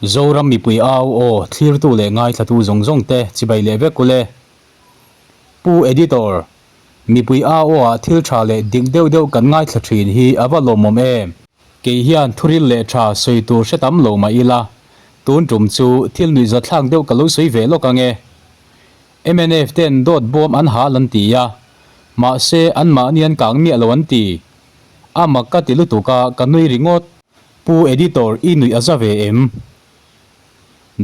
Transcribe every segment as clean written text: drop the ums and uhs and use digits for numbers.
Zoram mipui au aw thlirtu leh ngaithlatu zawng zawng te chibai leh vek ule. Pu Editor, mipui au aw ah thil tha leh dik deuh deuh kan ngaithla thin hi a va lawmawm em. Kei hian thuril leh tha sawi tur hre tam lo mah ila, tun tum chu thil nuihzathlak deuh ka lo sawi ve lawk ange. Mnf ten dawt bawm an hal an ti a, mahse anmahni an kang miah lo an ti. A mak ka ti lutuk a, ka nui ringawt. Pu Editor i nuih a za ve em?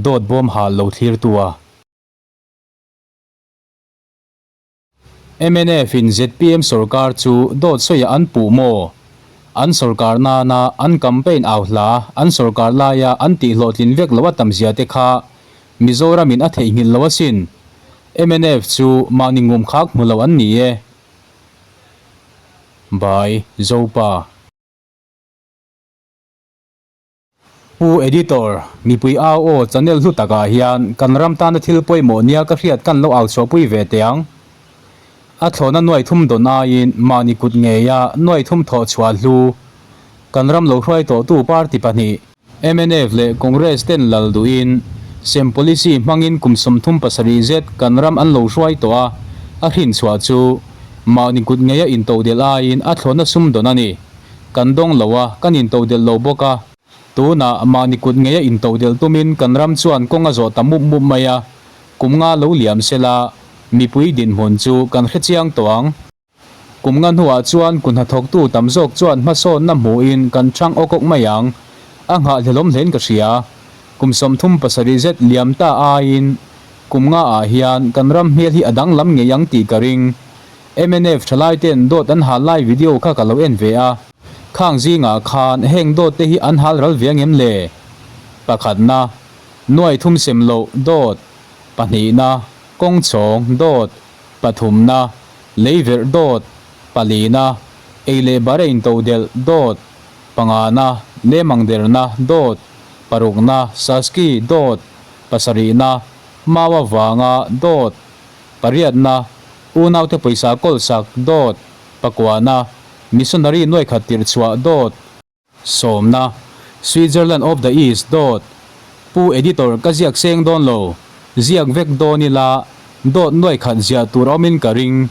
Dawt bawm hal lo thlir tu a. Mnf in zpm sorkar chu dawt sawiah an puh maw? An sorkar nana an campaign au hla an sorkar laia an tih hlawhtlin vek lo a tam zia te kha Mizoram in a theihnghilh lo asin. Mnf chu mahni ngum khak hmu lo an ni e. By Zopa. Pu Editor, mipui au aw channel hlu takah hian kan ram tana thil pawimawh nia ka hriat kan lo au chhuahpui ve teh ang. A thlawhna nuai thum dawn aiin mahni kut ngeia nuai thum thawh chhuah hlu kan ram lo hruai tawhtu party pahnih, mnf leh Congress ten lal duhin sem policy hmangin kum 37 zet kan ram an lo hruai tawh a, a hrinchhuah chu mahni kut ngeia intodelh aiin a thlawhna sum dawn a ni. Kan dawng lo a, kan intodelh lo bawk a. Tunah mahni kut ngeia intodelh tumin kan ram chuan kawng a zawh ta mup mup mai a, kum nga lo liam sela mipui dinhmun chu kan hrechiang tawh ang. Kum nga hnuah chuan ku hnathawktu tam zawk chuan hmasawnna hmuhin kan chhang awk awk mai ang. A nghahhlelawm hlein ka hria. Kum 37 zet liam ta aiin kum nga ah hian kan ram hmel hi a danglam ngei ang tih ka ring. Mnf thalai ten dawt an hal lai video kha ka lo en ve a, khang zingah khan heng dawt te hi an hal ral ve angem le? Pakhatna, nuai thum sem loh dawt, pahnihna, kawng chhawng dawt, pathumna, lei verh dawt, palina, ei leh bar a intodelh dawt, pangana, lemang derna dawt, parukna, saski dawt, pasarihna, mau avanga dawt, Pariatna, Unaute pawisa kawlsak, dawt, Pakuana, Missionary nuaikhat tirh chhuah, dawt, Sawmna, Switzerland of the East, dawt, Pu Editor ka ziak seng dawn lo, ziak vek dawn ila, dawt nuaikhat ziah tur a awmin ka ring.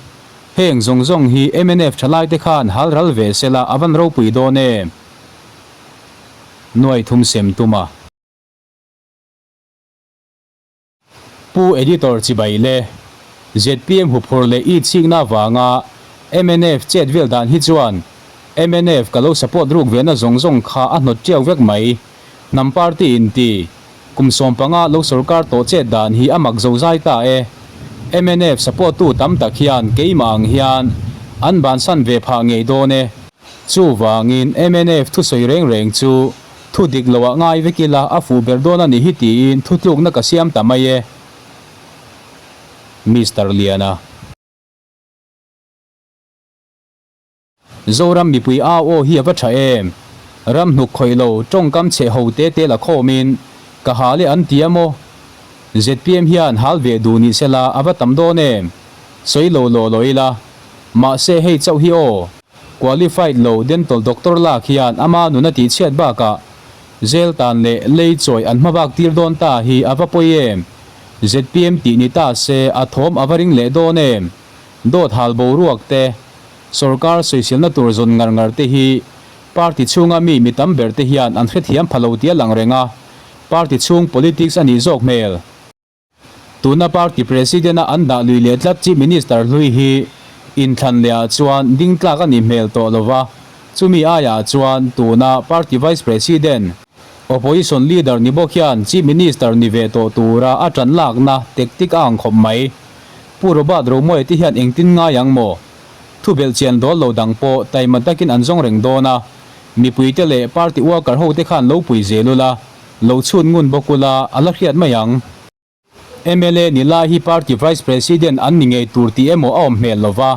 Heng zawng zawng hi mnf thalaite khan hal ral ve sela a van ropui dawn em? Nuai thum sem tuma. Pu Editor chibai le. Zpm huphur leh i chhikna avanga mnf chet vel dan hi chuan mnf ka lo support ruk ve na zawng zawng kha a hnawt tiau vek mai. Hnam party in ti kum 15 lo sorkar tawh chet dan hi a mak zo zai ta e. Mnf support tu tam tak hian keimah ang hian an bansan ve phah ngei dawn e. Chuvangin mnf thusawi reng reng chu Thu dik lo ah ngai vek ila a fuh ber dawn a nih hi tiin thutlukna ka siam ta mai e. Mister Liana. Zoram mipui au aw hi a va tha em. Ram hnuk khawih lo tawngkam chhe ho te te la khawmin ka hal e an ti a maw? Zpm hian hal ve duh ni sela a va tam dawn em? Sawi lo law law ila. Mahse hei chauh hi aw. Qualified lo dental doctor lak hian ama nun a tihchhiat bakah jail tan leh lei chawi an hma bak tir dawn ta hi a va pawi em? Zpm tih ni ta se a thawm a va ring leh dawn em? Dawt hal boruak te, sorkar sawiselna tur zawn ngar ngar te hi party chhunga mi mi tam ber te hian an hrethiam pha lo tia lang reng a, party chhung politics a nih zawk hmel. Tuna party president-a an dah lui leh tlat Chief Minister hlui hi inthlan lehah chuan ding tlak a nih hmel tawh lo va, chumi aiah chuan tuna party vice president, opposition leader ni bawk hian Chief Minister ni ve tawh tura a tan lakna tactic a ang khawp mai. Pu Robert Romawia te hian engtin ngai ang maw? Thubelh chian dawl lo dang pawh taima takin an zawng reng dawn a, mipuite leh party worker hote khan lo pui zel ula, Lo chhun ngun bawk ula, a la hriat mai ang. Mla ni lai hi party vice president an ni ngei tur tih emaw a awm hmel lo va,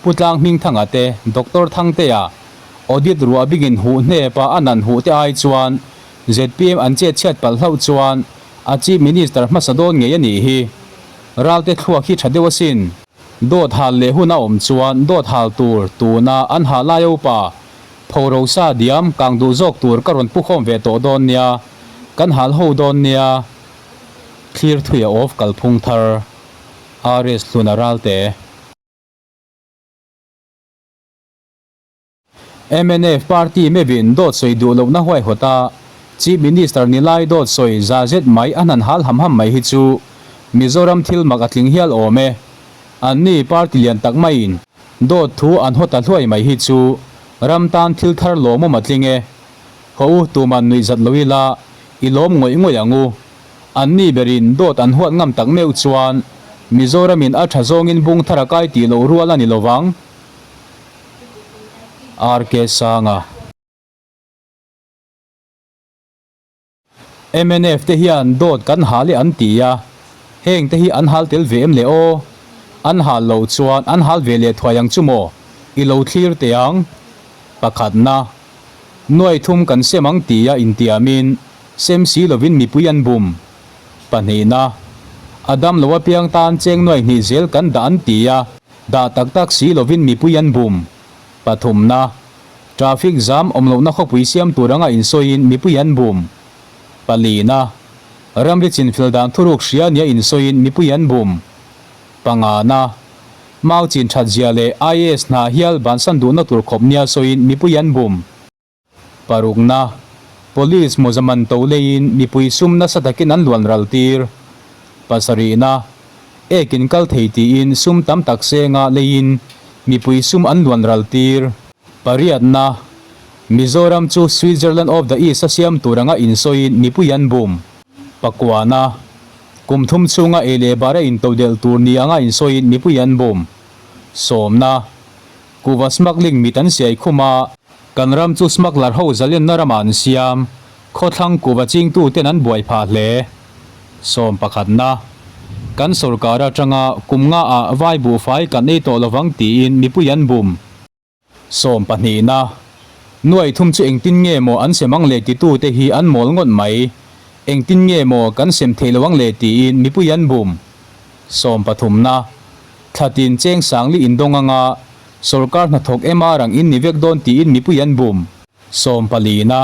Pu Tlang Hmingthanga te, Doctor Thangtea, Audit ruah bingin huh hnep a a nan huh te ai chuan zpm an chet chhiat palh hlauh chuan a Chief Minister hmasa dawn ngei a nih hi. Ralte thluak hi tha deuh asin. Dawt hal leh hun a awm chuan dawt hal tur tuna an hah lai upa Pho ro sa diam kang duh zawk tur ka rawn pu khawm ve tawh dawn nia. Kan hal ho dawn nia. Thlir thuia off kalphung thar RS Hluna Ralte. Mnf party meuhin dawt sawi duh lohna huaihawt a, Chief Minister ni lai dawt sawi za zet mai a hnan hal ham ham mai hi chu Mizoram thil mak a tling hial awm e. Anni party lian tak maiin dawt thu an haw ta hluai mai hi chu ram tan thil thar lawmawm a tling e. Haw u tuman nuih zat lo ila i lawm ngawih ngawih ang u. Anni berin dawt an huat ngam tak meuh chuan Mizoramin a tha zawngin bung thar a kai tih loh rual a ni lovang. RK Sanga. Mnf te hian dawt kan hal e an ti a, heng te hi an hal tel ve em le aw? An hal loh chuan an hal ve leh thuai ang chu maw? I lo thlir teh ang. Pakhatna, Nuai thum kan sem ang tia intiamin sem si lovin mipui an bum. Pahnihna, A dam lo apiang tan cheng nuai hnih zel kan dah an ti a, Dah tak tak si lovin mipui an bum. Pathumna, Traffic jam awm lohna khawpui siam tur anga insawiin mipui an bum. Palina, Ramri chinfel dan thuruk hria nia insawiin mipui an bum. Pangana, Mau chin that zia leh IAS hna hial bansan duhna tur khawp nia sawiin mipui an bum. Parukna, Police mawza man to leiin mipui sum nasa takin an luan ral tir. Pasarihna, Ek in kal thei tiin sum tam tak senga leiin mipui sum an luan ral tir. Pariatna, Mizoram chu Switzerland of the East a siam tur anga insawiin mipui an bum. Pakuana, Kum thum chhunga ei leh bara intodelh tur ni anga insawiin mipui an bum. Sawmna, Kuhva smuggling mit an siai khum a, kan ram chu smuggler ho zalenna ramah an siam, khawthlang kuhva chingtu ten an buai phah hle. Sawm pakhatna, Kan sorkar atanga kum nga ah vai buhfai kan ei tawh lovang tiin mipui an bum. Sawm pahnihna, Nuai thum chu engtin nge maw an sem ang le titu te hi an mawl ngawt mai, engtin nge maw kan sem theih lo ang le tiin mipui an bum. Sawm pathumna, Thlatin cheng sangli indawng anga sorkar hnathawk MR ang in ni vek dawn tiin mipui an bum. Sawm palina,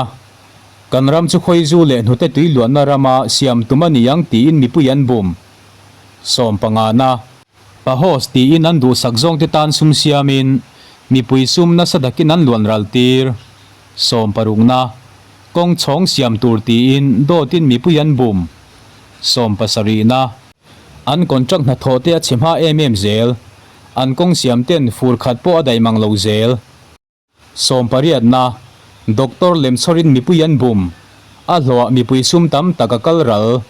Kan ram chu khawizu leh hnute tui luanna rama siam tum a ni ang tiin mipui an bum. Sawm pangana, Pahos tiin an duhsak zawngte tan sum siamin mipui sum nasa takin an luan ral tir. Sawm parukna, Kawng chhawng siam tur tiin dawtin mipui an bum. Sawm pasarihna, An contract hnathawh te a chhe hma em em zel. An kawng siam ten fur khat pawh a daih mang lo zel. Sawm pariatna, Doctor lemchhawrin mipui an bum. A hlawhah mipui sum tam tak a kal ral.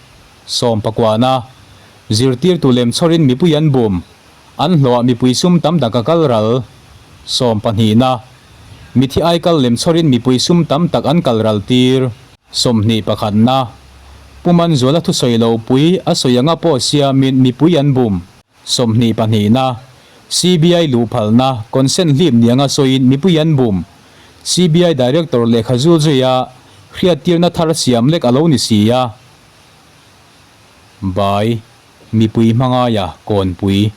Sawm pakuana, Zirtirtu lemchhawrin mipui an bum. An hlawhah mipui sum tam tak a kal ral. Sawm pahnihna, Mithi aikal lemchhawrin mipui sum tam tak an kal ral tir. 21 na, Pu Manzuala thusawi lo pui a sawi anga pawh siamin mipui an bum. 22 na, CBI luh phalna consent hlip ni anga sawiin mipui an bum. CBI Director lehkha zul zuia hriattirna thar siam lek a lo ni si a. Bai, mipui hmangaia kawnpui.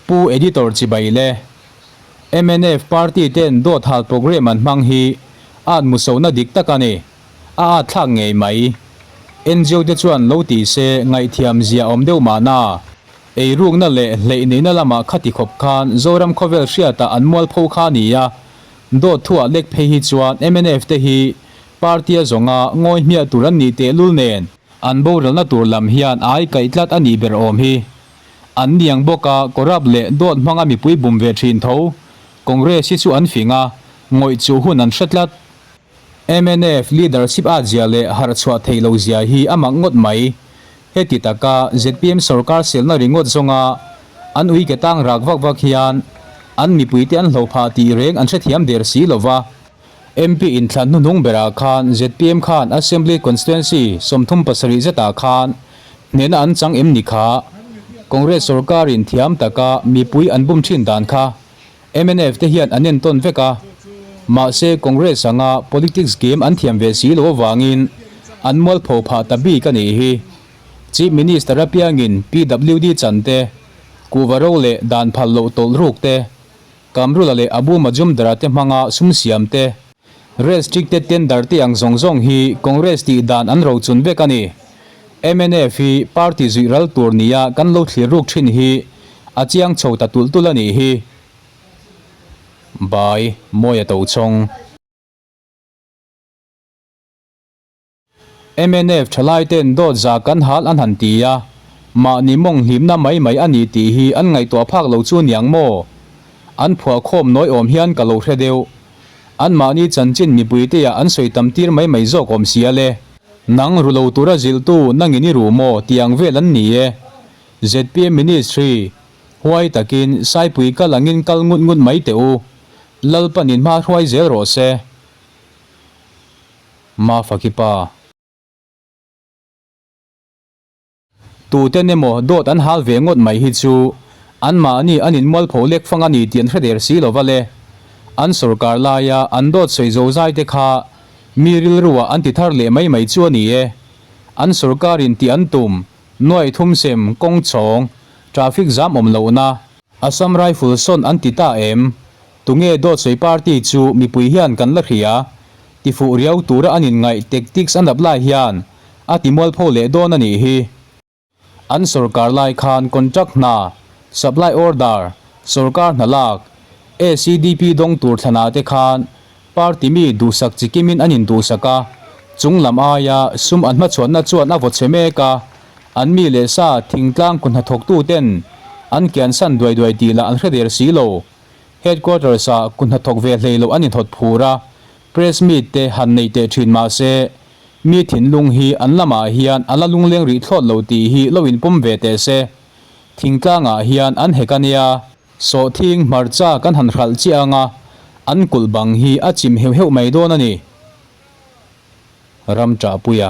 Pu Editor chibai le. Mnf party ten dawt hal programme an hmang hi a at musona dik tak a ni. A at thlak ngei mai. NGO te chuan lo ti se ngaihthiam zia awm deuh mahna. Eirukna leh hleih neihna lamah khati khawp khan Zoram khawvel hriatah an mualpho kha a ni a. Dawt thuah lek phei hi chuan mnf te hi party a zawnga ngawi hmiah tur an nih tehlul nen an boralna tur lam hian ai kaih tlat a nih ber awm hi. An niang bawk a, corrupt leh dawt hmanga mipui bum ve thin tho. Congress hi chu an fing a, ngawih chuh hun an hre tlat. Mnf leadership at zia leh harh chhuah theih lo zia hi a mak ngawt mai. Heti taka zpm sorkar selna ringawt zawnga an ui ke tang rak vak vak hian an mipuite an hlo phah tih reng an hrethiam der si lova. MP inthlan hnuhnung berah khan zpm khan Assembly Constituency 37 zetah khan hnehna an chang em ni kha? Congress sorkarin thiam taka mipui an bum thin dan kha mnf te hian an entawn vek a. Mahse Congress anga politics game an thiam ve si lo avangin an mualpho phah ta bik a nih hi. Chief Minister apiangin PWD chan te, kuhva ro leh dan phal loh tawlh ruk te, Kamrula leh Abu Majumdar-a te hmanga sum siam te. Restricted tender te ang zawng zawng hi Congress tih dan an rochun vek a ni. Mnf hi party zuih ral tur nia kan lo thlir ruk thin hi a chiang chho ta tulh tulh a nih hi. By Mawia Tochhawng. Mnf thalai ten dawt za kan hal an han ti a, mahni mawng hlimna mai mai a ni tih hi an ngaihtuah phak lo chu niang maw? An phuah khawm nawi awm hian ka lo hre deuh. An mahni chanchin mipui te ah an sawi tam tir mai mai zawk awm sia le. Nang ru lo tura zilhtu nangin i ru maw tih ang vel an ni e. Zpm Ministry, huai takin Saipui kal angin kal ngut ngut mai teh u. Lalpan in hma hruai zel rawh se. Mafaki pa. Tuten emaw dawt an hal ve ngawt mai hi chu anmahni an inmualpho lek fang a ni tih an hre der si lo va le. An sawrkar laia an dawt sawi zo zai te kha mi rilruah an ti thar leh mai mai chu a ni e. An sawrkarin tih an tum, nuai thum sem, kawng chhawng, traffic zam awm lohna, Assam Rifle sawn an ti ta em? Tunge dawt sawi party chu mipui hian kan la hria? Ti fuh riau tura an inngaih tactics an apply hian a ti mualpho leh dawn a nih hi. An sawrkar lai khan contract hna, supply order, sawrkar hna lak, ACDP dawng tur thlanah te khan party mi duhsak chi kimin an induhsak a, chung lam aia sum an hmachhuanna chuan a vaw chhe mek a, an mi leh sa thingtlang kut hnathawktu ten an kiansan duai duai tih lah an hre der si lo. Headquarters ah kut hnathawk ve hlei loh an inhawt phur a, press meet te han nei teh thin mah se, mi thinlung hi an lamah hian a la lungleng rih thlawt lo tih hi lo inpawm ve teh se. Thingtlangah hian an hek a nia. Sawhthing hmarcha kan han hralh chiah anga an kulh bang hi a chim heuh heuh mai dawn a ni. Ram ṭahpuia.